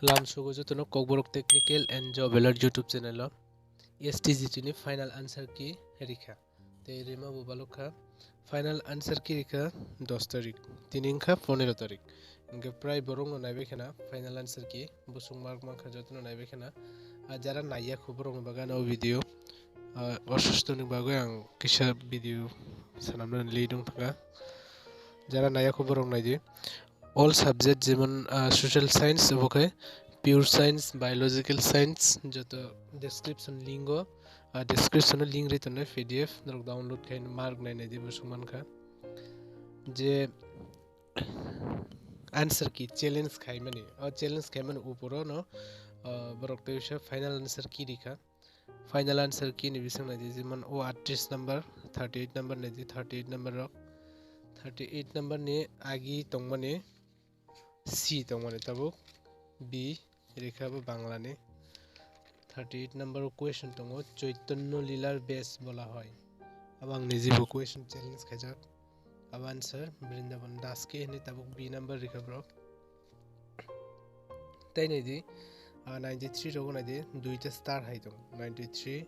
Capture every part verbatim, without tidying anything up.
Lamsogo jotono Kokborok Technical and Job Alert YouTube channel o S T G T ni final answer key rikha. Tei rima bo balok kha. Final answer key rikha dos tarik. Tini wngkha ponero tarik. Hingke prai borok no naibai khana final answer key. Busuk mark mankha jotono naibai khana. A jara naiya kho borok ni bagwi ano video. Ah, osusto ni bagwi ang kisa video sanamna li dong thaka. Jara naiya kho borok naidi. All subject jemon, ah, social science obo khe pure science, biological science joto description link o, ah, description o link ri tonne P D F norok download khai mark nai naidi busuk mankha. Je answer key challenge khaimani, o challenge khaimani uporo no, ah, borok tei final answer key rikha. Final answer key ni bising naidi, jemon o atris number, thirty eight number naidi, thirty eight number rok, thirty eight number ni agi tongmani C tongmani tabuk B rikha bo Bangla ni. Thirty eight number o question tongo, Choitonyo Lilar Bes bola hoy. Abo ang nijibo question challenge khaijak. Abo answer Brindaban Das key hinwi tabuk B number rikha borok. Tei naidi, ah, ninety three rogo naidi, duita star hai tong, ninety three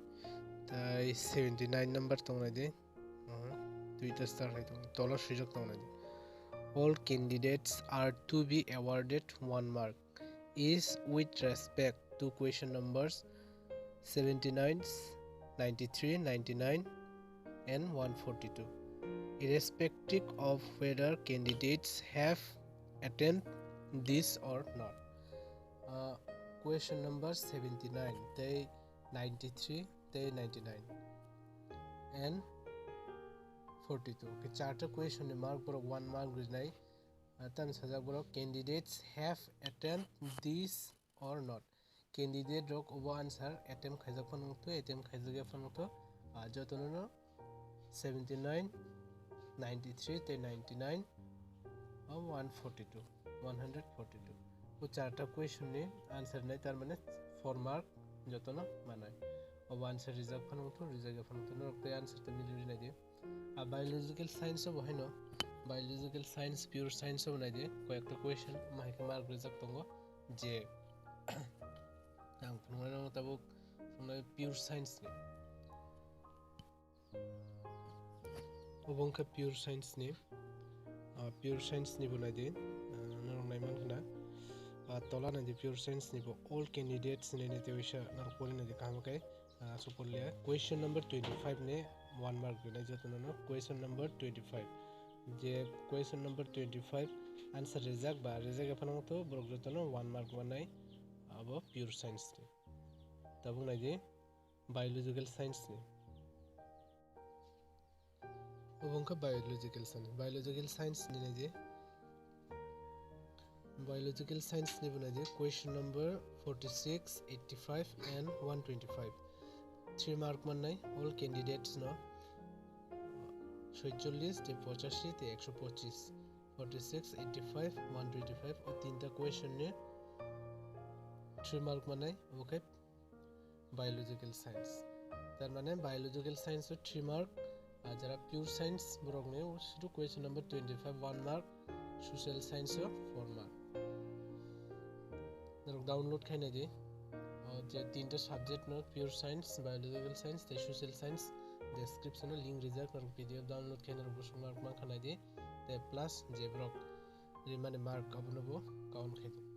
tei seventy nine number tong naidi, aha, duita star hai tong, tolo swijak tong naidi. All candidates are to be awarded one mark is with respect to question numbers seventy nine, ninety three, ninety nine, and one forty two, irrespective of whether candidates have attempted this or not. Uh, question number seventy nine tei ninety three tei ninety nine and forty two. Ke charta question ni mark borok one mark rinai. Ah, tamo sajak borok, candidates have attempted this or not. Candidate rok obo answer attempt khaijak phano wngthu, attempt khaijakya phano wngthu. Ah, jotono no seventy nine, ninety three tei ninety nine o one forty two, one hundred forty two. O charta question ni answer nai, tar mane four mark jotono manai. Obo answer rijak phano wngthu, rijakya phano wngthu. Norok tei answer tei mili rinai di. A biological science o bo haino, biological science, pure science o bo naidi, koyekta question omo hai khe mark rijak tongo je ang phunuknai no tabuk phunuknai pure science ni. Obo wngkha pure science ni, ah, pure science ni bo naidi, ah, norok naiman khna, ah, tola naidi pure science ni bo all candidates ni naidi waisa norok pori naidi kaham khe. Ah, aswk porliya. Question number twenty five ni one mark rinai jotono no. Question number twenty five. Je question number twenty five answer rijak ba rijak ya phano wngthu borok jotono one mark manai abo pure science ni. Tabuk naidi biological science ni. Obo wngkha biological science. Biological science ni naidi. Biological science ni bo naidi. Question number forty six, eighty five and one twenty five. Three mark mannai all candidates no. Soicholish tei pochashi tei ekso pochis. Forty six, eighty five, one twenty five. O tinta question ni three mark mannai. Obo khe biological science. Tar mane biological science o three mark, ah, jara pure science borok ni o sudu question number twenty five one mark, social science o four mark. Norok download khai nai di. O je tinta subject no pure science, biological science tei social science, description o link rijak, norok P D F download khai norok busuk mark man kha nai di. Tei plus je borok rimani mark abono bo count khai di.